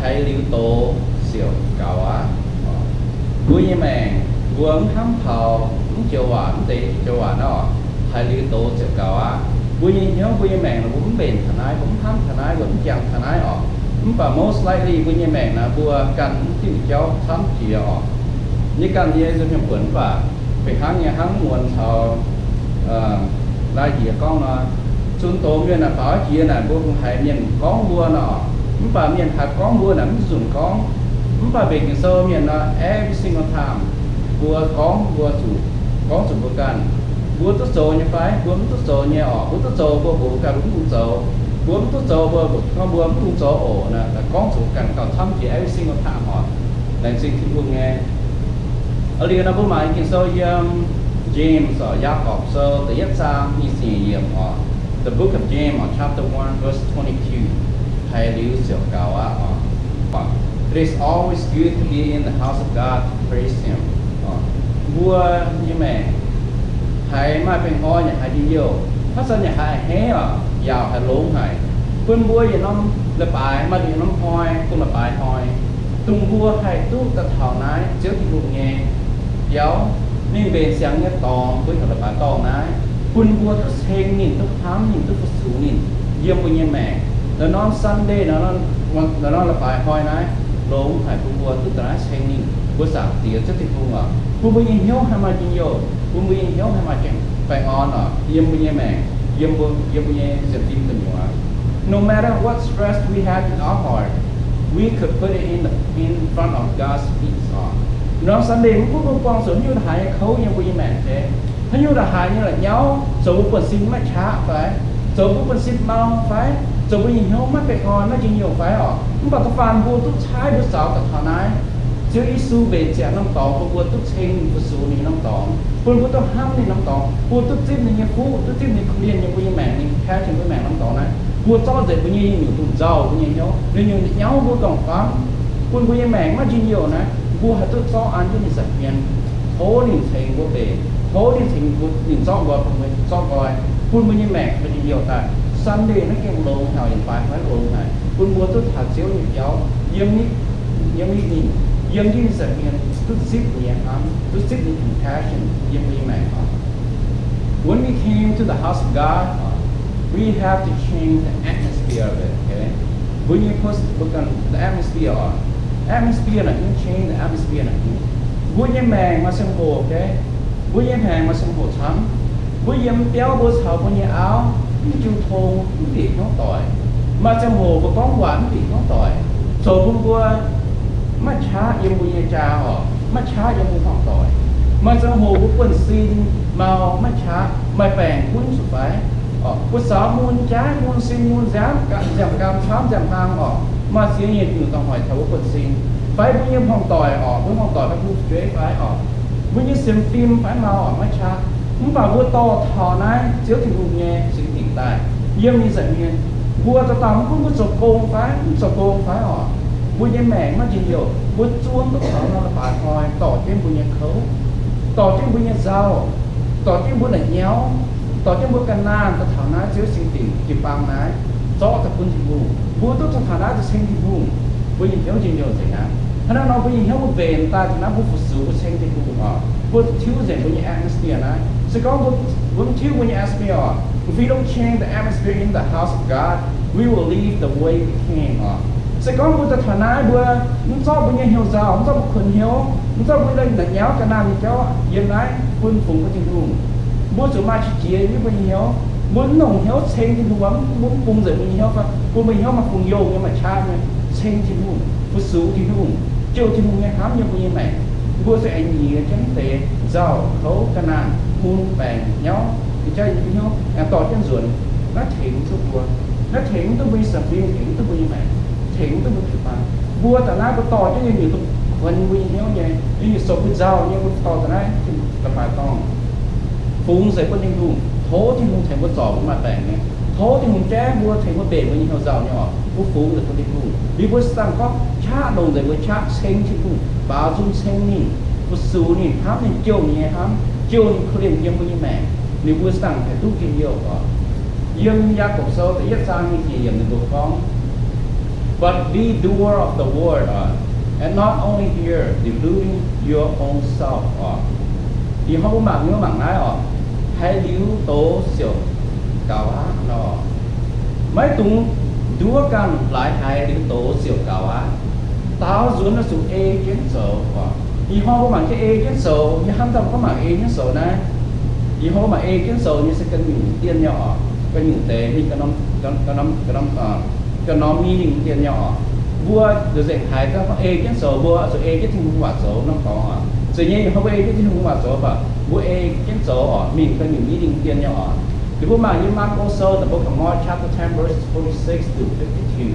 Haiz liuz doz ziouc gaux aqv. Mbuo nyei maengc, mbuo mv hnamv taux mv joux waac, mv deix joux waac naaiv oc, haiz liuz doz ziouc gaux aqv. Mbuo nyei hnyouv, mbuo nyei maengc naaic, mbuo mv mbenc taux naaiv, mbuo mv hnamv taux naaiv, mbuo mv jangx taux naaiv oc. Mv baac most likely mbuo nyei maengc naaiv, mbuo ganh mv diuh jauv camv jiex oc. Yie ganh nyei nzunc hnyouv buonc mv baac fih hnangv nyei hnangv muonz taux laaix jiex gorngv nor, zunh doz mienh naaic faaux jiex naaic, mbuo haiz mienh gorngv mbuo nor, mv baac mienh haiz gorngv mbuo naaic mv zuqc gorngv. Mv baac mbenc Ging-Sou mienh nor, every single time mbuo gorngv mbuo zuqc, gorngv zuqc mbuo ganh, mbuo duqv zoux nyei fai mbuo mv duqv zoux nyei oc. Mbuo duqv zoux mbuo mbuox mbuo ganh mbuo mv dungx zoux, mbuo mv duqv zoux mbuo mbuox gorngv mbuo mv dungx zoux oc. Naaic gorngv zuqc ganh gauh camv jiex every single time oc. Laengz zingh Tin-Hungh nyei. Liuz nor mbuo mangc Ging-Sou yiem James oc, Yaagorpc Sou da'yietv zaang nyic ziepc nyeic yiemc oc. The book of James oc, chapter one, verse twenty-two. Haiz liuz ziouc gaux aqv oc. It is always good to be in the house of God to praise Him. Mbuo nyei maengc haiz maaih baengh orn yaac haiz njien-youh, hnangv zanc yaac haiz a'hneiv oc, yaac haiz longx haic, bun mbuo yietc norm leiz-baaix maaih yietc norm hnoi, dongh leiz-baaix hnoi, dongh mbuo haih duqv daaih taux naaiv Ziouv Tin-Hungh nyei biauv, ninh mbenc siangx nyei dorngx, mbuo heuc leiz-baaix dorngh naaiv, bun mbuo duqv ceng ninh, duqv hnamv ninh, duqv fu-sux ninh yiem mbuo nyei maengc. Naaiv norm Sunday, naaiv norm leiz-baaix hnoi naaiv, longx haic bun mbuo duqv daaih naaiv ceng ninh, mbuo Zaangc Diex Ziouv Tin-Hungh oc, bun mbuo nyei hnyouv haih maaih njien-youh, bun mbuo nyei hnyouv haih maaih baengh orn oc, yiem mbuo nyei maengc, yiem mbuo, yiem mbuo nyei sienx fim gu'nyuoz. No matter what stress we have in our heart, we could put it in the, in front of God's feet oc. Norm Sunday mv gunv mbuo buangh zuqc haaix nyungc haaix nyungc nyei kouv yiem mbuo nyei maengc deix, haaix nyungc haaix nyungc nyei la'nyauv, zoux mbuo buonv-sin maiv qaqv fai, zoux mbuo buonv-sin mau fai, zoux mbuo nyei hnyouv maiv baengh orn, maiv njien-youh fai oc, mv baac da'faanh mbuo duqv caaiv mbuo zaux daaih taux naaiv Ziouv Yesu mbenc ziangx norm dorngx bun mbuo duqv ceng ninh, fu-sux ninh norm dorngx, bun mbuo duqv hnamv ninh norm dorngx, bun mbuo duqv zipv ninh nyei fuqv, duqv zipv ninh korv-lienh yiem mbuo nyei maengc, ninh compassion mbuo maengc norm dorngx naaiv, mbuo zorqv nzengc mbuo nyei nyungc-nyungc nzauh, mbuo nyei hnyouv, ninh nyungc nyauv mbuo gauh famv, bun mbuo nyei maengc maiv njien-youh naaiv, mbuo haih duqv zorqv an jienv ninh nza'hmien, tov ninh ceng mbuo mbenc, tov ninh ceng mbuo, ninh zorqv nqoi bun mbuo, zorqv nqoi bun mbuo nyei maengc maaih njien-youh daaih. Sunday naaiv gengh longx haic, yiem baaix naaiv longx haic, bun mbuo duqv taux Ziouv nyei biauv, yiem ninh, yiem ninh, yiem ninh nza'hmien duqv zipv ninh nyei hnamv, duqv zipv ninh compassion yiem mbuo nyei maengc oc. When we came to the house of God, we have to change the atmosphere of it, okay? Mbuo nyei pos-, mbuo ganh the atmosphere oc. Atmosphere naaic haaix nyungc, change the atmosphere naaic haaix nyungc. Mbuo nyei maengc maaih ziangh hoc, okay? Mbuo nyei maengc maaih ziangh hoc camv. Mbuo yiem biauv mbuo caux mbuo nyei auv mv jiu tong, mv bieqc hnyouv doic. Maaih ziangh hoc mbuo gorngv waac mv bieqc hnyouv doic, zoux bun mbuo maiv qaqv yiem mbuo nyei jaa oc, maiv qaqv yiem mbuo hmuangv doic. Maaih ziangh hoc mbuo buonv-sin mau maiv qaqv, maaih baengc gunv zuqc fai, mbuo saux mun jaav, mun sin, mun nziaamv, nziaamv-gaam camv, nziaamv-hlang oc, maaih ziex nyungc dongh hoic taux mbuo buonv-sin, fai mbuo nyei hmuangv doic oc, mbuo hmuangv doic fai mbuo fu'jueiv fai oc, mbuo nyei sienx fim fai mau oc, maiv qaqv. Mv baac mbuo dorh taux naaiv Ziouv Tin-Hungh nyei singx lingc daaih, yiem ninh nza'hmien, mbuo dauh dauh mv gunv mbuo zoux gong fai mv zoux gong fai oc, mbuo nyei maengc maiv njien-youh, mbuo zuov duqv taux norm leiz-baaix hnoi dorh jienv mbuo nyei kouv, dorh jienv mbuo nyei nzauh, dorh jienv mbuo la'nyauv, dorh jienv mbuo ga'naanh daaih taux naaiv Ziouv singx lingc jiu-baang naaiv, zorqv daaih bun Tin-Hungh. Mbuo duqv taux naaiv daaih ceng Tin-Hungh, mbuo nyei hnyouv njien-youh nzengc aqv. Hnangv naaiv nor mbuo nyei hnyouv mbuo mbenc daaih taux naaiv, mbuo fu-sux, mbuo ceng Tin-Hungh oc, mbuo tiuv nzengc mbuo nyei atmosphere naaiv. Se gorngv mbuo, mbuo mv tiuv mbuo nyei atmosphere oc, if we don't change the atmosphere in the house of God, we will leave the way we came oc. Se gorngv mbuo daaih taux naaiv mbuo mv zorqv mbuo nyei hnyouv nzauh, mv zorqv mbuo kuonx hnyouv, mv zorqv mbuo nyei la'nyauv ga'naanh nyei jauv yiem naaiv bun fungx bun Tin-Hungh, mbuo zuqc maaih qiex jiez yiem mbuo nyei hnyouv. Mbuo mv longc hnyouv ceng Tin-Hungh, mbuo mv bungx nzengc mbuo nyei hnyouv fai bun mbuo nyei hnyouv maaih fungx youh nyei, maaih qaqv nyei, ceng Tin-Hungh, fu-sux Tin-Hungh, jouh Tin-Hungh nyei hnamv yiem mbuo nyei maengc, mbuo zuqc aengx nyiex jienv mv deix nzauh, kouv, ga'naanh, mun, baengc, nyauv, ninh jauv yiem mbuo nyei hnyouv aengx dorh jienv nzuonx. Naaiv tengx mv duqv mbuo. Naaiv tengx mv duqv mbuo nyei sienx fim, tengx mv duqv mbuo nyei maengc, tengx mv duqv mbuo jiu-baang. Mbuo daaih naaiv mbuo dorh jienv nyei nyungc duqv kuonx mbuo nyei hnyouv nyei, nyei nyungc zoux mbuo nzauh nyei, mbuo dorh daaih naaiv Tin-Hungh leiz-baaix dorngh, fungx nzengc bun Tin-Hungh, tov Tin-Hungh tengx mbuo zorc mbuo maaih baengc nyei, tov Tin-Hungh jaiv mbuo, tengx mbuo mbenc mbuo nyei hnyouv nzauh nyei oc. Mbuo fungx nzengc bun Tin-Hungh, liuz mbuo se dangh gorngv qaqv longc nzengc mbuo qaqv ceng Tin-Hungh, baaux nzung ceng ninh, fu-sux ninh, hnamv ninh, jouh ninh nyei hnamv, jouh ninh korv-lienh yiem mbuo nyei maengc, liuz mbuo se dangh haih duqv njien-youh oc. Yiem Yaagorpc Sou da'yietv zaang nyic ziepc yiemc ninh mbuo gorngv, But be doer of the word, uh, and not only hear, deluding your own self, uh. Ih hnoi mbuo mangc nyei mangc naaiv oc, haiz liuz doz ziouc gaux aqv nor. Maiv dungx nduov ganh, laaix haiz liuz doz ziouc gaux aqv. Daaux nzuonx oix zuqc ei jienv zoux oc. Ih hnoi mbuo mangc jienv ei jienv zoux, yie hnamv daaih mbuo gorngv mangc ei jienv zoux naaiv. Ih hnoi mbuo mangc ei jienv zoux nyei se ga'nyungc dien nyei oc. Ga'nyungc deix mingh ga'norm, ga'norm, ga'norm, ga'norm meaning dien nyei oc. Mbuo nzengc haiz gorngv ei jienv zoux, mbuo zuqc ei jienv Tin-Hungh waac zoux norm dorngx oc. Zeiz nyei, ih hnoi mbuo ei jienv Tin-Hungh waac zoux baac mbuo ei jienv zoux oc, mingh ga'nyungc meaning dien nyei oc. Liuz mbuo mangc yiem Maako Sou da'bov ka'morz chapter ten verses forty-six to fifty-two.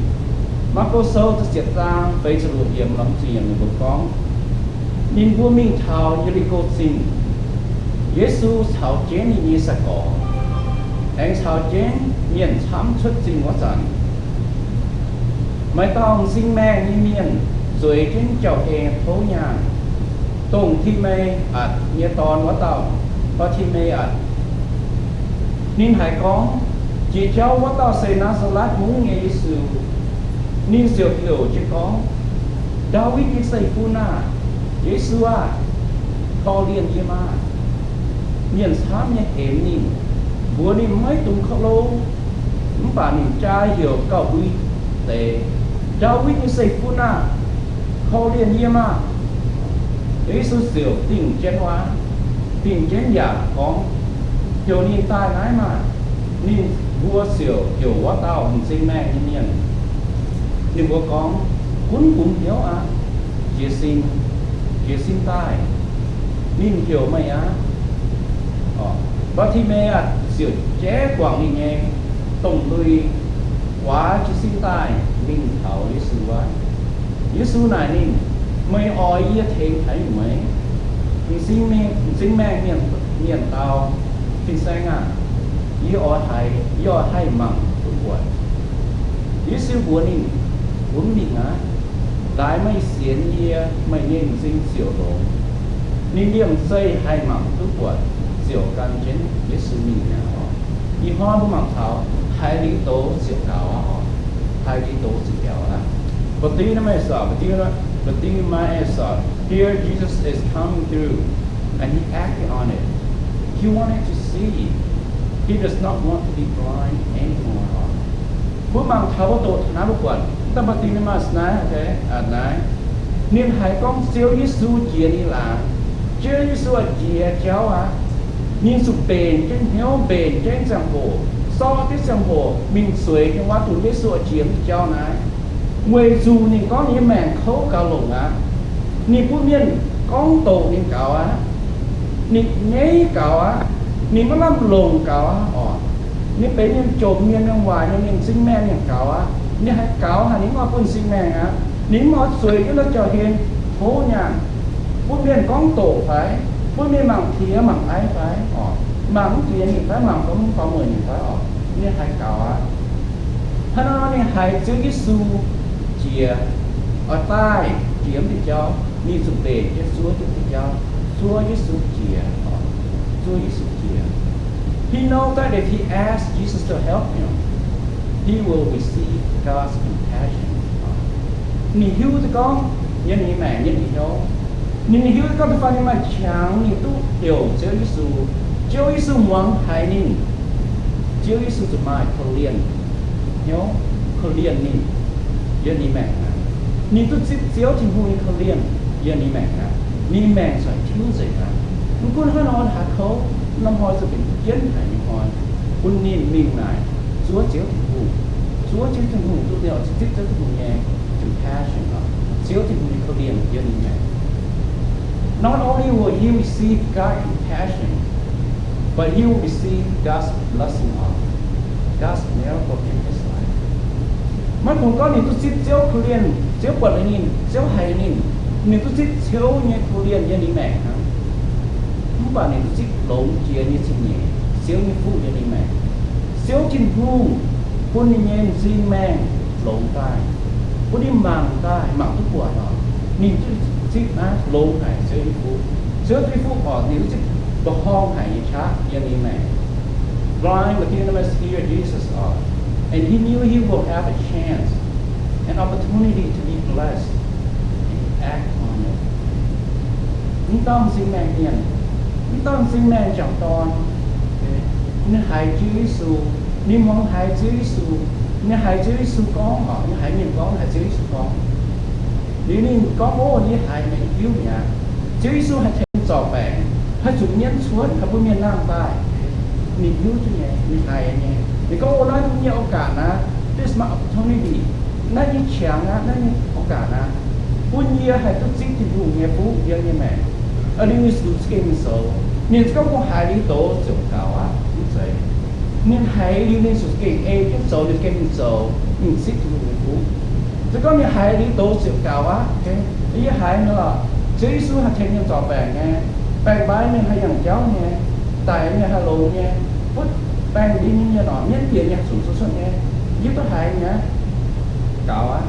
Maako Sou da'ziepc zaang feix ziepc luoqc yiemc lomh nziex ninh mbuo gorngv, ninh mbuo mingh taux Ye^li^ko Zingh. Yesu caux jienv ninh nyei sai-gorx, aengx caux jienv mienh camv cuotv zingh wuov zanc, maaih dauh m'zing maengh nyei mienh zueiz jienv jauv-hlen tov nyaanh, dongh Ti^me^atc nyei dorn wuov dauh, Mbaa^ti^me^atc. Ninh haiz gorngv, jiex jauv wuov dauh se Naa^saa^letv Mungv nyei Yesu. Ninh ziouc heuc jienv gorngv, Ndaawitv nyei zeiv-fun aah! Yesu aah! Korv-lienh yie maah! Mienh camv nyei hemx ninh, mbuox ninh maiv dungx korv-louh. Mv baac ninh jaa heuc gauh mbui deix, Ndaawitv nyei zeiv-fun aah! Korv-lienh yie maah! Yesu ziouc dingh jienv waac, dingh jienv yaac gorngv, Heuc ninh daaih naaiv maah! Ninh mbuo ziouc heuc wuov dauh m'zing maengh nyei mienh. Ninh mbuo gorngv, Gunv bungx hnyouv aqv. Jiez sin, jiez sin daaih. Ninh heuc meih aqv. Mbaa^ti^me^atc ziouc jaiv guangc ninh nyei domh lui, guaax jiez sin daaih mingh taux Yesu wuov. Yesu naaic ninh, Meih oix yie tengx haaix nyungc meih? M'zing maengh mienh, mienh dau, Fin-Saeng aah! Yie oix haiz, yie oix haih mangc duqv buatc. Yesu mbuox ninh, Gunv mingh aqv. Laaix meih sienx yie, meih nyei m'zing ziouc longx. Ninh liemh zeih haih mangc duqv buatc ziouc gan jienv Yesu mingh mi'aqv oc. Ih hnoi mbuo mangc taux haiz liuz doz ziouc gaux aqv oc. Haiz liuz doz ziouc gaux aqv. Bartimaeus, Bartimaeus, Here Jesus is coming through, and he acted on it. He wanted to see. He does not want to be blind anymore. Mbuo mangc taux mbuo doqc taux naaiv mbuo buatc, da'Bartimaeus naaiv, naaiv, ninh haiz gorngv Ziouv Yesu jiex ninh laangz. Ziouv Yesu jiex jauv aqv. Ninh zuqc mbenc jienv hnyouv, mbenc jienv ziangh hoc, sortv jienv ziangh hoc mingh zueiz jienv wuov duqv Yesu jiex jauv naaiv. Weic zuqc ninh gorngv ninh nyei maengc kouv gaux longc aqv. Ninh butv mienh gorngv doqc ninh gaux aqv. Ninh nyaiv gaux aqv. Ninh maiv lamh longc gaux aqv oc. Ninh benx mienh jomc, mienh waaic nyei, m'zing maengh mienh gaux aqv. Ninh haih gaux haic, ninh mv oix bun m'zing maengh aqv. Ninh mv oix zueiz jienv la'jauv-hlen tov nyaanh, butv mienh gorngv doqc fai, butv mienh mangc piex mangc aiv fai oc, mangc mv jiex ninh fai, mangc mv faaux mueic ninh fai oc. Ninh haih gaux aqv. Hnangv naaiv nor ninh haiz Ziouv Yesu jiex, oix daaih jiex mv diuh jauv, ninh zuqc mbenc jienv zuov jienv diuh jauv, zuov Yesu jiex, zuov Yesu jiex. He knows that if he asks Jesus to help him, he will receive God's compassion. Ninh hiuv duqv gorngv yiem ninh maengc, yiem ninh hnyouv, ninh hiuv duqv gorngv da'faanh ninh maaih qangx ninh duqv heuc Ziouv Yesu, Ziouv Yesu muangx haiz ninh, Ziouv Yesu zuqc maaih korv-lienh hnyouv, korv-lienh ninh yiem ninh maengc aqv. Ninh duqv zipv Ziouv Tin-Hungh nyei korv-lienh yiem ninh maengc aqv. Ninh maengc corc tiuv nzengc aqv. Mv gunv hnangv nor, haaix kouv norm hnoi zuqc benx jienv haic nyei hnoi, bun ninh mingh naaic zuov Ziouv Tin-Hungh. Zuov Ziouv Tin-Hungh duqv ninh oix zipv Ziouv Tin-Hungh nyei compassion, Ziouv Tin-Hungh nyei korv-lienh yiem ninh maengc. Not only will he receive God's compassion, but he will receive God's blessing, God's miracle in his life. Maiv dungx gorngv ninh duqv zipv Ziouv korv-lienh, Ziouv buatc ninh, Ziouv haiz ninh, ninh duqv zipv Ziouv nyei korv-lienh yiem ninh maengc hnangv. Mv baac ninh duqv zipv longx jiex nyei cing-nyeic, Ziouv nyei fuqv yiem ninh maengc. Ziouv Tin-Hungh bun ninh nyei m'zing maengh longx daaih, bun ninh mangc daaih, mangc duqv buatc oc. Ninh duqv zipv naaiv longx haic Ziouv nyei fuqv. Ziouv nyei fuqv oc, ninh duqv zipv mba'horngh haic nyei qaqv yiem ninh maengc. Blind Bartimaeus hear Jesus oc, and he knew he will have a chance an opportunity to be blessed and act on it. Mv dauh m'zing maengh mienh, mv dauh m'zing maengh m'jangc dorn, ninh haiz Ziouv Yesu, ninh muangx haiz Ziouv Yesu, ninh haiz Ziouv Yesu gorngv, ninh haiz mienh gorngv, haiz Ziouv Yesu gorngv. Liuz ninh gorngv, Ov, yie haiz meih nyei diuv mi'aqv. Ziouv Yesu haih tengx ninh zorc baengc, haih zunc mienv cuotv, haih bun mienh nangh daaih. Ninh hiuv duqv nyei, ninh haiz nyei. Ninh gorngv, Ov, naaiv yie nyei โอกาส naaiv, this is my opportunity. Naaiv nyei qangx aqv, naaiv nyei โอกาส aqv, bun yie haih duqv zipv Tin-Hungh nyei fuqv yiem yie nyei maengc. Liuz ninh zuqc za'gengh mingh zoux. Ninh gorngv, Mbuo haiz liuz douz ziouc gaux aqv. Mv zeiz. Ninh haiz liuz ninh zuqc za'gengh ei jienv zoux, ninh za'gengh mingh zoux, mingh zipv Tin-Hungh nyei fuqv. Se gorngv ninh haiz liuz douz ziouc gaux aqv. Yie haiz nyei lorqc, Ziouv Yesu haih tengx mienh zorc baengc nyei. Baengc mbaix mienh haih yangh jauv nyei. Daic mienh haih longx nyei. Butv baengh ndin nyei nor, mienv bieqc nyei haih zunc zuqc cuotv nyei. Yie duqv haiz nyei aqv. Gaux aqv.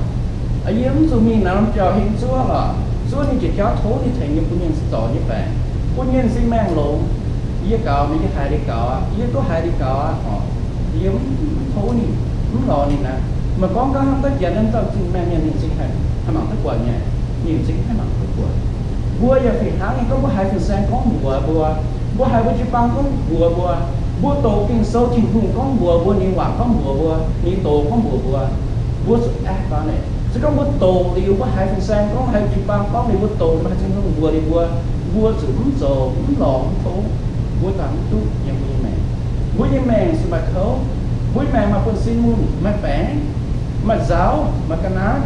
Yie mv zuqc mingh naaiv norm biauv heng zuov lorqc. Zuov ninh jiex jauv, tov ninh tengx yie bun mienh zorc nyei baengc, bun mienh m'zing maengh longx. Yie gaux, yie haiz liuz gaux aqv. Yie duqv haiz liuz gaux aqv oc. Yie mv tov ninh, mv lorz ninh aqv. Meih gorngv gaax hnangv da'jiex naaiv dauh m'zing maengh mienh, ninh m'zing haih mangc duqv buatc nyei. Ninh m'zing haih mangc duqv buatc. Mbuo yaac fih hnangv nyei, gorngv mbuo haiz fin-saeng gorngv mbuox mbuo, mbuo haiz mbuo jiu-baang gorngv mbuox mbuo, mbuo doqc Ging-Sou, Tin-Hungh gorngv mbuox mbuo, ninh waac gorngv mbuox mbuo, ninh doz gorngv mbuox mbuo, mbuo zuqc act on it. Se gorngv mbuo doqc liuz, mbuo haiz fin-saeng gorngv, haiz jiu-baang gorngv liuz, mbuo doqc liuz, haiz Tin-Hungh mbuox liuz mbuo, mbuo zuqc mv zoux, mv lorz, mv tov, mbuo daaih mv duqv yiem mbuo nyei maengc. Mbuo nyei maengc se maaih kouv, mbuo nyei maengc maaih buonv-sin munh, maaih baengc, maaih nzaaux, maaih ga'naaiv,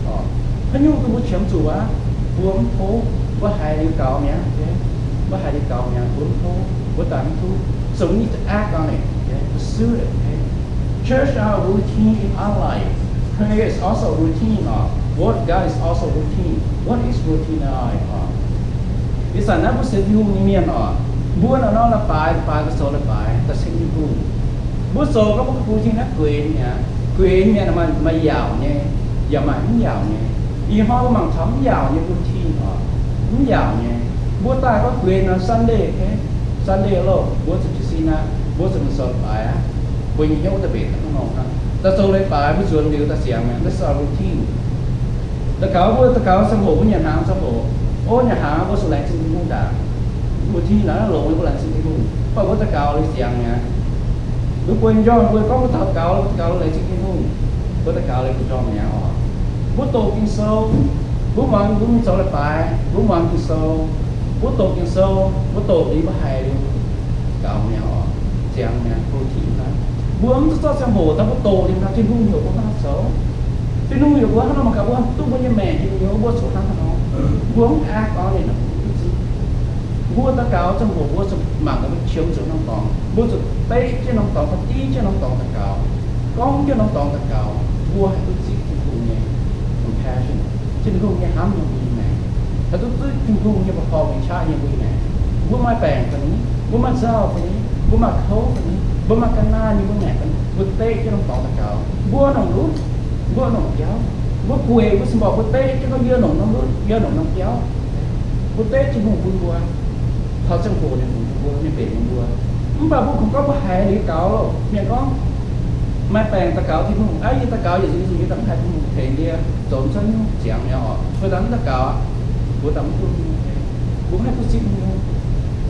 haaix nyungc duqv mbuo qiemx zuqc aqv, mbuo mv tov. Mbuo haiz liuz gaux mi'aqv, mbuo haiz liuz gaux mi'aqv, mbuo mv tov, mbuo daaih mv duqv. So we need to act on it, pursue it. Church are a routine in our life. Prayer is also a routine, or Word of God is also a routine. What is routine in our life? Ih zanc naaiv mbuo sienx Tin-Hungh nyei mienh oc, mbuo naaiv nor leiz-baaix, leiz-baaix daaih zoux leiz-baaix, daaih ceng Tin-Hungh. Mbuo zoux gorngv mbuo routine naaiv gueix mi'aqv. Gueix mi'aqv, maaih yaauc nyei, yaac maaih mv yaauc nyei. Ih hnoi mbuo mangc taux mv yaauc nyei routine oc, mv yaauc nyei. Mbuo daaih gorngv gueix nor Sunday, Sunday loh, mbuo zuqc jiez sin aqv, mbuo zuqc mingh zoux leiz-baaix aqv. Mbuo nyei hnyouv daaih mbenc hnangv nor hnangv. Daaih zoux leiz-baaix mbuo nzuonx liuz daaih ziangx mi'aqv, that's our routine. Daux gaux mbuo daux gaux ziangh hoc mbuo nyanc hnaangx ziangh hoc, ov, nyanc hnaangx mbuo zuqc laengz zingh Tin-Hungh ndaangc. Mbuo Tin-Hungh naaiv longx, mbuo laengz zingh Tin-Hungh. Mv baac mbuo daux gaux liuz ziangx mi'aqv. Mbuo bueix njormh mbuo gorngv mbuo daux gaux, daux gaux laengz zingh Tin-Hungh. Mbuo daux gaux liuz bueix njormh mi'aqv oc. Mbuo doqc Ging-Sou, mbuo muangx, mbuo mingh zoux leiz-baaix, mbuo muangx Ging-Sou, mbuo doqc Ging-Sou, mbuo doqc liuz mbuo haiz liuz gaux mi'aqv oc. Ziangx mi'aqv, routine hnangv. Mbuo mv zuqc zorqv ziangh hoc daaih mbuo doqc liuz hnangv Tin-Hungh heuc mbuo hnangv zoux. Tin-Hungh heuc mbuo hnangv nor mangc gaax mbuo duqv mbuo nyei maengc Tin-Hungh heuc mbuo zoux hnangv haaix nor. Mbuo mv act on it nor, mbuo mv duqv zipv. Mbuo daux gaux ziangh hoc mbuo zuqc mangc gaax mbuo qiemx zuqc norm dorngx, mbuo zuqc deqv jienv norm dorngx, da'div jienv norm dorngx daux gaux, gorngv jienv norm dorngx daux gaux, mbuo haih duqv zipv Tin-Hungh nyei compassion, Tin-Hungh nyei hnamv yiem mbuo nyei maengc, haih duqv zipv Tin-Hungh nyei mbuoqc horngh nyei qaqv yiem mbuo nyei maengc. Mbuo maaih baengc fai ni, mbuo maaih nzauh fai ni, mbuo maaih kouv fai ni, mbuo maaih ga'naanh nyei mbuo maengc fai ni, mbuo deqv jienv norm dorngx daux gaux, mbuo nongc ndutv, mbuo nongc biauv, mbuo gueic, mbuo singx borqc, mbuo deqv jienv gorngv yie nongc norm ndutv, yie nongc norm biauv. Mbuo deqv Tin-Hungh bun mbuo, taux ziangh hoc ninh bun mbuo, ninh mbenc bun mbuo. Mv baac mbuo kungx gorngv mbuo haiz liuz gaux loh. Mienh gorngv maaih baengc daux gaux Tin-Hungh, aav, yie daux gaux yietc nzunc nzunc yie daaih mv haiz Tin-Hungh tengx yie zoux cuotv nyungc ziangx mi'aqv oc. Mbuo daaih mv daux gaux, mbuo daaih mv duqv. Mbuo mv haih duqv zipv nyungc.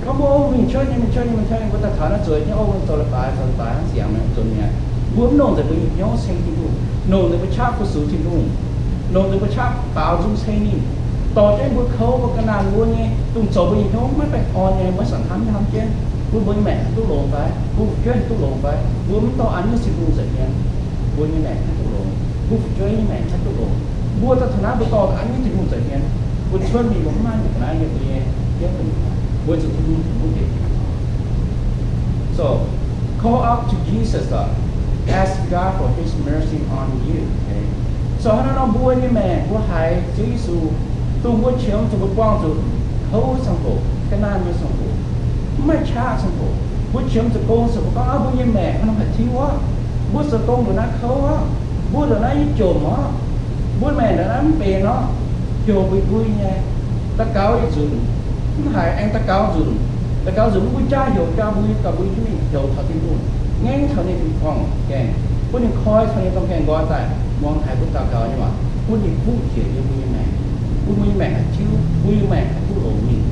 Gorngv mbuo mingh church nyei, mingh church nyei, mingh church nyei, mbuo daaih taux naaiv zueiz jienv, ov, mbuo zoux leiz-baaix, zoux leiz-baaix hnangv ziangx mi'aqv, nzuonx mi'aqv. Mbuo mv longc nzengc mbuo nyei hnyouv ceng Tin-Hungh, longc nzengc mbuo qaqv fu-sux Tin-Hungh, longc nzengc mbuo qaqv baaux nzung ceng ninh, dorh jienv mbuo kouv, mbuo ga'naanh, mbuo nyei dongh zoux mbuo nyei hnyouv maiv baengh orn nyei, maiv zanc hnamv nyei hnamv jienv, bun mbuo nyei maengc haih duqv longx fai, bun fu'jueiv haih duqv longx fai, mbuo mv dorh an jienv Tin-Hungh nza'hmien, mbuo nyei maengc haih duqv longx, mbuo fu'jueiv nyei maengc haih duqv longx. Mbuo daaih taux naaiv mbuo dorh an jienv Tin-Hungh nza'hmien, mbuo cuotv mingh mbuo mv maaih nyungc ga'naaiv yiem mbuo nyei hnyouv, mbuo zuqc Tin-Hungh mbuo nqemh. So, call out to Jesus, uh, ask God for His mercy on you. Okay? So hnangv naaiv nor mbuo nyei maengc mbuo haiz Ziouv Yesu, dongh mbuo qiemx zuqc, mbuo buangh zuqc kouv ziangh hoc, ga'naanh nyei ziangh hoc, mv maaih qaqv ziangh hoc, mbuo qiemx zuqc gong ziangh hoc, gorngv aav, mbuo nyei maengc hnangv nor haih tiuv aqv. Mbuo zoux gong ndongc naaiv kouv aqv. Mbuo ndongc naaiv nyei jomc aqv. Mbuo maengc ndongc naaiv mv benx aqv. Heuc mbui-mbui nyei. Daux gaux yietc nzunc, mv haiz aengx daux gaux nzunc. Daux gaux nzunc mv bun jaa heuc jaa mbui, gauh mbui jienv mingh heuc taux Tin-Hungh, ngaengv taux ninh nyei gorngv gaengh. bun ninh koi taux ninh domh gaengh nqoi daaih muangx haiz mbuo daux gaux nyei waac, bun ninh kuv njiec yiem mbuo nyei maengc, bun mbuo nyei maengc haih tiuv, mbuo nyei maengc haih duqv longx mingh.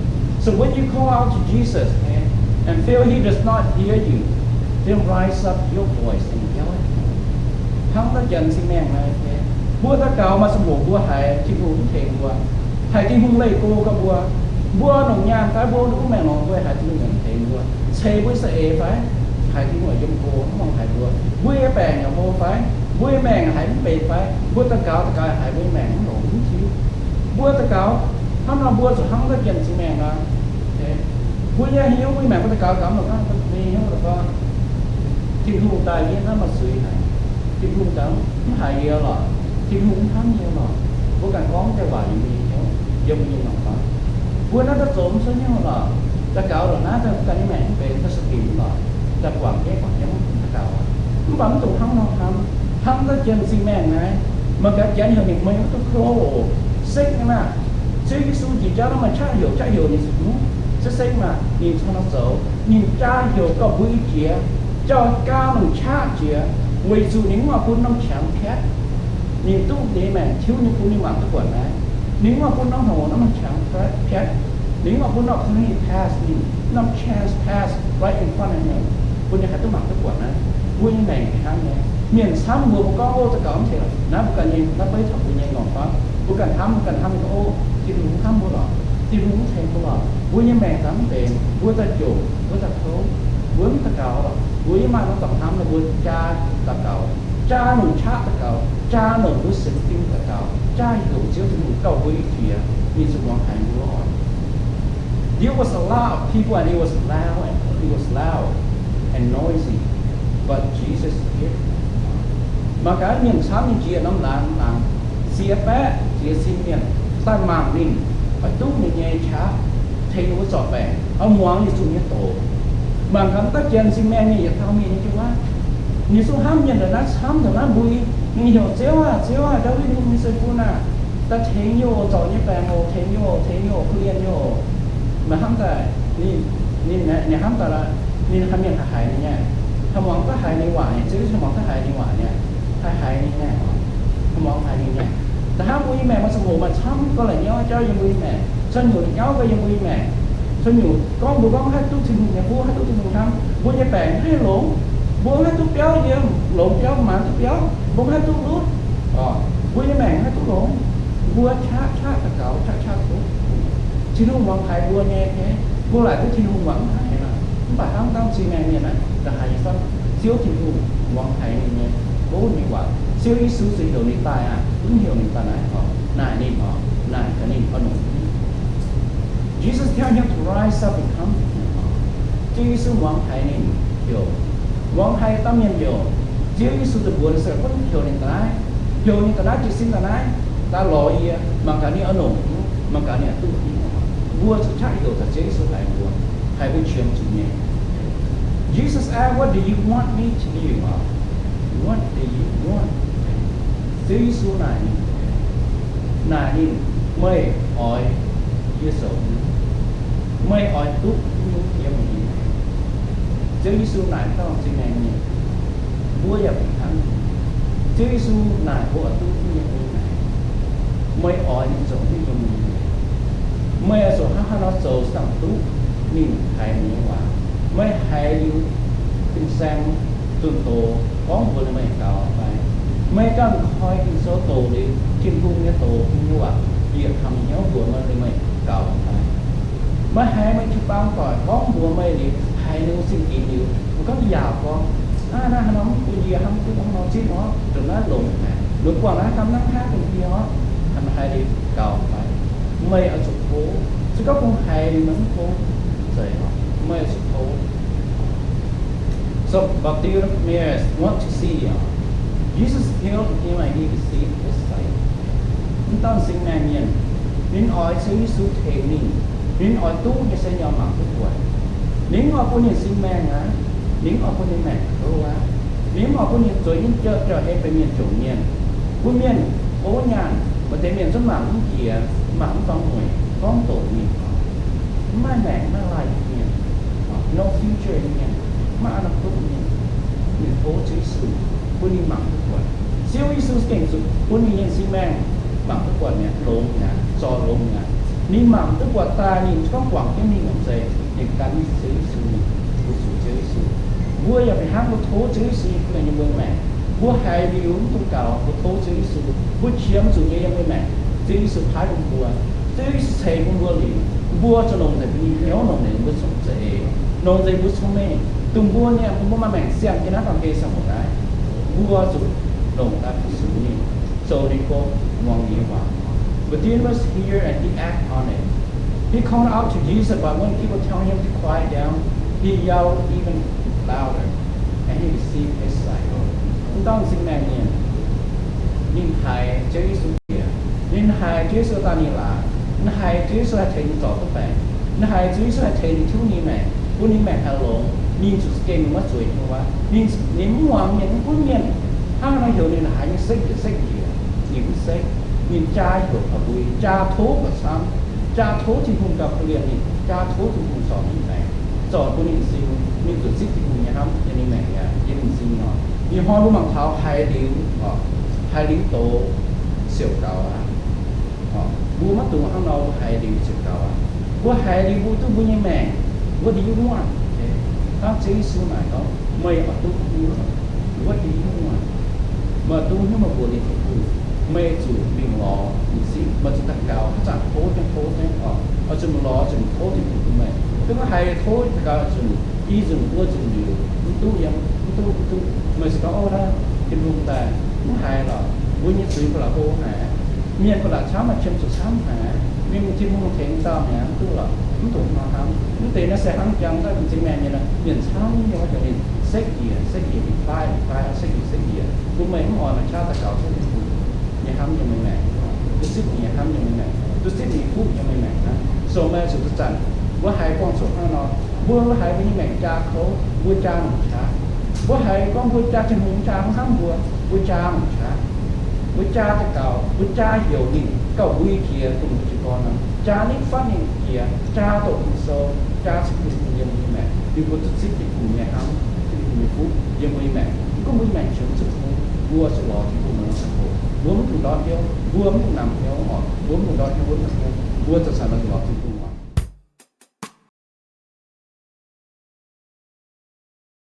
So when you call out to Jesus, okay, and feel he does not hear you, then rise up your voice and yell at him. Hnangv naaiv janx singx maengh naaiv, okay, mbuo daux gaux maaih ziangh hoc mbuo haiz Tin-Hungh mv tengx mbuo, haiz Tin-Hungh leih go gaax mbuo, mbuo longc nyaanh fai mbuo wuov maengc longx mbuo haiz Tin-Hungh mv tengx mbuo, ceix mbuo nyei za'eix fai haiz Tin-Hungh yiem go mv muangx haiz mbuo, mbuo nyei baengc yaac hlo fai mbuo nyei maengc haiz mv benx fai mbuo daux gaux daux gaux haiz mbuo nyei maengc mv longx mv tiuv. Mbuo daux gaux hnangv nor mbuo zuqc hnangv naaiv janx singx maengh nor, mbuo nyei hnyouv mbuo nyei maengc mbuo daux gaux gaux mv longx hnangv mbuo nyei hnyouv la'gorngv, Tin-Hungh daaih yie hnamv maaih zuiz haic, Tin-Hungh daaih mv haiz yie lorqc, Tin-Hungh mv hnamv yie lorqc. Mbuo ganh gorngv deix waac yiem mbuo nyei hnyouv, yiem mbuo nyei norm dorngx. Mbuo naaiv daaih zoux mv cuotv hnyouv lorqc, daux gaux lorqc naaiv daaih mv ganh nyei maengc mv benx daaih sueih binc lorqc, daaih guangc jienv guangc jienv mv daux gaux. Mv baac mv dungx hnangv nor hnamv. Hnamv daaih janx singx maengh naaiv, mangc gaax janx heuc ninh meih mv duqv close oc, sekv nyei maah. Ziouv Yesu jiex jauv naaiv maaih qaqv heuc, qaqv heuc ninh zuqc mv sekv-sekv maah. Ninh cong nor zoux, ninh jaa heuc gauh mbuo i jiex, jauh jaa longc qaqv jiex, weic zuqc ninh mv oix bun norm qangx piatv. Ninh duqv ninh nyei maengc tiuv nyei bun ninh mangc duqv buatc naaiv. Ninh mv oix bun norm hngongx norm qangx piatv. Ninh mv oix bun norm opportunity pass, ninh norm chance pass right in front of him, bun ninh haih duqv mangc duqv buatc naaiv. Mbuo nyei maengc hnangv nyei. Mienh camv mbuo, mbuo gorngv, ov, daux gaux mv tengx, naaiv mbuo ganh nyei, naaiv beiv taux mbuo nyei ngorc fangv. Mbuo ganh hnamv, mbuo ganh hnamv, ov, Tin-Hungh mv hnamv mbuo lorqc, Tin-Hungh mv tengx mbuo lorqc, mbuo nyei maengc daaih mv benx, mbuo daaih jomc, mbuo daaih kouv, mbuo mv daux gaux lorqc. Mbuo yie maaih norm daaih hnamv nor mbuo jaa daux gaux, jaa longc qaqv daux gaux, jaa longc mbuo sienx fim daux gaux, jaa heuc Ziouv Tin-Hungh gauh mbuo i jiex, ninh zuqc muangx haiz mbuo oc. There was a lot of people and it was loud and it was loud and noisy, but Jesus hid. Mangc gaax mienh camv nyei jiex norm laangz, laangz, ziex baeqv ziex cin mienh daaih mangc ninh, oix duqv ninh nyei qaqv tengx ninh mbuo zorc baengc, oix muangx ninh zuqc nyei doz. Mangc gaax mv deix janx singx maengh mienh yietc dauh mienh nyei jiu-baang, ninh zungv hnamv mienh ndongc naaiv camv ndongc naaiv mbui. Ninh heuc, Ziouv aah, Ziouv aah, Ndaawitv Hungh nyei zei-fun aah, daaih tengx yie oc, zorc yie nyei baengc oc, tengx yie oc, tengx yie oc, korv-lienh yie oc. Meih hnamv daaih, ninh, ninh, ninh hnamv daaih, ninh haih mienh haih haiz ninh nyei, haih muangx duqv haiz ninh waac nyei, Ziouv Yesu haih muangx duqv haiz ninh waac nyei, haih haiz ninh nyei, haih muangx haiz ninh nyei. Da'hnangv mbuo nyei maengc maaih ziangh hoc maaih camv gorngv la'nyauv jauv yiem mbuo nyei maengc, camv nyungc la'nyauv gorngv yiem mbuo nyei maengc, camv nyungc gorngv mbuo gorngv haih duqv Tin-Hungh nyei fuqv, haih duqv Tin-Hungh hnamv, mbuo nyei baengc haih longx, mbuo haih duqv biauv yiem, longx biauv, maanc duqv biauv, mbuo haih duqv lutv, mbuo nyei maengc haih duqv longx. Mbuo qaqv qaqv daux gaux, qaqv qaqv kouv. Tin-Hungh muangx haiz mbuo nyei, mbuo laaic duqv Tin-Hungh muangx haiz nor. Mv baac hnangv dangh singx maengh mienh naaiv, da'haiz nyei fai Ziouv Tin-Hungh muangx haiz ninh nyei, o, ninh waac. Ziouv Yesu zuqc heuc ninh daaih aqv, mv heuc ninh daaih naaiv oc, naaic ninh oc, naaic gaax ninh oix longc. Jesus tell him to rise up and come to him. Ziouv Yesu muangx haiz ninh heuc, muangx haiz dauh mienh heuc. Ziouv Yesu daaih mbuox ninh se gunv heuc ninh daaih naaiv, heuc ninh daaih naaiv jiez sin daaih naaiv, daaih lorz yie, mangc gaax ninh oix longc, mangc gaax ninh oix duqv. Mbuo zuqc qaqv heuc daaih Ziouv Yesu haiz mbuo, haiz mbuo qiemx zuqc nyei. Jesus asked, what do you want me to do? What do you want? Ziouv Yesu naaic ninh, naaic ninh, meih oix yie zoux, meih oix duqv nyungc yiem meih nyei? Ziouv Yesu naaic dauh singx maengh mienh, mbuo yaac fih hnangv. Ziouv Yesu naaic mbuo oix duqv nyungc yiem meih, meih oix ninh zoux nyungc yiem meih, meih oix zuqc hnangv haaix nor zoux dangh duqv ninh haiz meih nyei waac, meih haiz liuz fin-saeng zunh doz gorngv mbuox liuz meih gaux fai? Meih ganh koi Ging-Sou doqc liuz Tin-Hungh nyei doz, Tin-Hungh nyei waac bieqc taux meih hnyouv mbuox meih liuz meih gaux fai? Meih haiz meih jiu-baang doic gorngv mbuox meih liuz, haiz ninh nyei zingh ginx liuz, mbuo gorngv yaac gorngv, aav, naaiv haaix norm bun yie hnamv duqv hnangv nor zipv orv, dongh naaiv longx haic, ninh guangc naaiv ganh naaiv haav bun yie orv, haiz meih haiz liuz gaux fai? Meih oix zuqc tov. Se gorngv kungx haiz liuz meih mv tov, zeiz orv, meih oix zuqc tov. So Bartimaeus want to see, uh, Jesus healed him and he received his sight. Mv dauh singx maengh mienh, ninh oix Ziouv Yesu tengx ninh, ninh oix duqv nyei se ninh oix mangc duqv buatc. Ninh mv oix bun ninh singx maengh aqv, ninh mv oix bun ninh maengc kouv aqv, ninh mv oix bun ninh zueiz jienv jauv jauv-hei benx mienh jomc mienh. Bun mienh gouv nyaanh, maaih deix mienh zungv mangc mv jiex, mangc mv dongz mueic, gorngv doqc ninh, mv maaih maengc, mv maaih life mienh, no future mienh, mv maaih อนาคต mienh. Ninh tov Ziouv Yesu, bun ninh mangc duqv buatc. Ziouv Yesu gengh zuqc bun ninh nyei singx maengh mangc duqv buatc mi'aqv, longx mi'aqv, zorc longx mi'aqv. Ninh mangc duqv buatc daaih ninh gorngv guangc jienv ninh nyei zeiz, ninh gan Ziouv Yesu, mbuo zuqc Ziouv Yesu. Mbuo yaac fih hnangv mbuo tov Ziouv Yesu nyei mbuo maengc. Mbuo haiz liuz mv dungx gaux, mbuo tov Ziouv Yesu, mbuo qiemx zuqc nyei yiem mbuo maengc, Ziouv Yesu paaiv bun mbuo. Ziouv Yesu ceix bun mbuo liuz, mbuo zuqc longc nzengc mbuo nyei hnyouv, longc nzengc mbuo nyei zong-za'eix, longc nzengc mbuo nyei cong-mengh, dongh mbuo niaa, mbuo maaih maengc siang jienv naaiv baamh gen ziangh hoc naaiv, mbuo zuqc longc daaih fu-sux ninh, zoux ninh gong, muangx ninh nyei waac. But Nicodemus hear and he act on it. He called out to Jesus, but when people tell him to quiet down, he yelled even louder, and he received his sight. Mv dauh singx maengh mienh, ninh haiz Ziouv Yesu jiex, ninh haiz Ziouv Yesu daaih ninh laatc, ninh haiz Ziouv Yesu haih tengx ninh zorc duqv baengc, ninh haiz Ziouv Yesu haih tengx ninh tiuv ninh maengc, bun ninh maengc haih longx, ninh zuqc za'gengh maiv zueiz nyei wuov. Ninh, ninh mv muangx mienh, mv gunv mienh hnangv nor heuc ninh haaix nyungc sekv njiec sekv njiec, ninh mv sekv. Ninh jaa heuc gauh mbui, jaa tov gauh camv, jaa tov Tin-Hungh gauh korv-lienh ninh, jaa tov Tin-Hungh zorc ninh maengc, zorc bun ninh m'zing. Ninh zuqc zipv Tin-Hungh nyei hnamv yiem ninh maengc aqv, yiem ninh m'zing nor. Ih hnoi mbuo mangc taux haiz liuz, haiz liuz doz siouc gaux aqv. Mbuo maiv dungx hnangv nor, mbuo haiz liuz ziouc gaux aqv. Mbuo haiz liuz mbuo duqv mbuo nyei maengc wuov ndiev wuonh. Hnangv Ziouv Yesu naaic gorngv, meih oix duqv wuov, wuov ndiev wuonh. Meih duqv hnyouv meih mbuox ninh Tin-Hungh, meih zuqc mingh lorz, meih zuqc daux gaux, haaix zanc tov jienv tov jienv oc. Oix zuqc mingh lorz, zuqc mingh tov Tin-Hungh bun meih. Duqv maiv haiz tov daux gaux nzunc, i nzunc, wuov nzunc liuz, mv duqv yiem, mv duqv, mv duqv. Meih zuqc gorngv, ov, naaiv Tin-Hungh daaih mv haiz lorqc. Mbuo nyei zuiz ba'laqc hlo haic. Mienh ba'laqc camv maaih qiemx zuqc camv haic. Mienh, Tin-Hungh tengx dauh mi'aqv, mv duqv lorqc, mv dungx hnangv. Mv deix naaiv se hnangv jangx daaih mienh zingh maengh nyei, mienh camv nyei, heuc ninh sekv njiec sekv njiec, fai fai sekv njiec sekv njiec, bun meih mv oix maaih qaqv daux gaux tov Tin-Hungh nyei hnamv yiem meih maengc, duqv zipv ninh nyei hnamv yiem meih maengc, duqv zipv ninh nyei fuqv yiem meih maengc aqv. So meih zuqc zanc-zanc mbuo haiz buangh zuqc hnangv nor, mbuo haiz mbuo nyei maengc jaa kouv, mbuo jaa longc qaqv. Mbuo haiz gorngv mbuo jaa Tin-Hungh jaa mv hnamv mbuo, mbuo jaa longc qaqv. Mbuo jaa daux gaux, mbuo jaa heuc ninh gauh mbui jiex dongh mbuo jiez gorn nor, jaa nitv fatv ninh jiex, jaa doqc Ging-Sou, jaa ceng Tin-Hungh yiem mbuo nyei maengc, ninh mbuo duqv zipv Tin-Hungh nyei hnamv, Tin-Hungh nyei fuqv yiem mbuo nyei maengc. Mv gunv mbuo nyei maengc qiemx zuqc hlo, mbuo zuqc lorz Tin-Hungh nor ziangh hoc, mbuo mv dungx ndortv hnyouv, mbuo mv dungx namx hnyouv oc, mbuo mv dungx ndortv hnyouv, wuov ndortv hnyouv, mbuo zanc-zanc nor zuqc lorz Tin-Hungh.